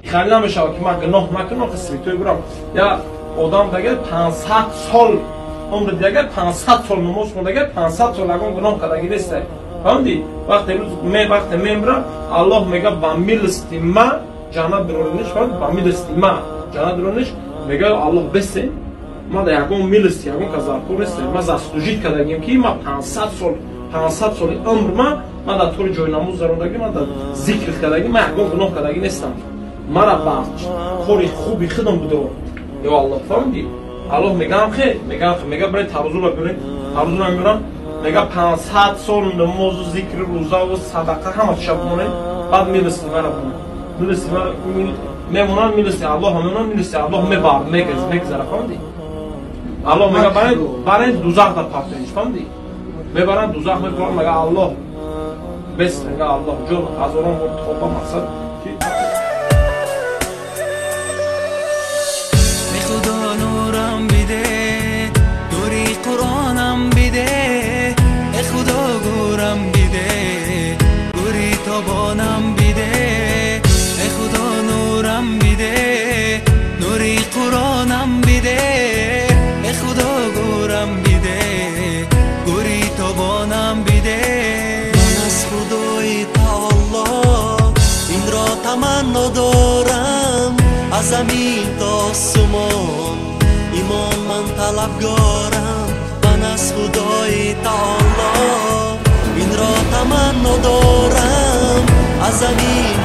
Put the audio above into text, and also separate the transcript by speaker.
Speaker 1: Хали намешавад ки ман гуноҳ накунам, святой бурам. Я одам дагар 500 сол умр дагар, 500 сол намоз хондагар, 500 сол ягон гуноҳ кардаги нест. Фаҳмидӣ? Вақте рӯз ме вақте мемирам, Аллоҳ мега ба милости ма ҷаннат биророниш, фаҳмидӣ? Ба милости ма ҷаннат биророниш, мега Аллоҳ бесе, ма да ягон милости ягон кас даркор нестем. Ма заслужить кардагим ки ма 500 сол, 500 соли умр ма дар тори ҷои намоз зарондагӣ, ма дар зикр кардагӣ, ма ягон гуноҳ кардагӣ нестам. Мара ба кори хуби худам бидор. Ё Аллоҳ, фаҳмидӣ? Аллоҳ мегаам хе, мегаам хе, мега бирен тарозуро бирен, тарозуро мебирам, мега 500 сол намозу зикр, рӯзаву садақа ҳама чиша бимонем, баъд милости мара бимон. Милости мара мемонанд, милости Аллоҳ мемонанд, милости Аллоҳ мебар, мегаз, мегзара, фаҳмидӣ? Аллоҳ мега барен, барен дузах дар партоиш, фаҳмидӣ? Мебаранд дузах мебаранд, мега Аллоҳ бес, мега Аллоҳ ҷон ҳазорон бор тоба мақсад ки
Speaker 2: Худо нурам биде, нури Қуръонам биде, э Худо гурам биде, гури тобонам биде, э Худо нурам биде, нури Қуръонам биде, э Худо гурам биде, гури тобонам биде. Ман аз Худои Таоло инро таманно дорам, аз замин то осмон имон ман талабгорам. Ман аз Худои Таоло инро таманно дорам, аз замин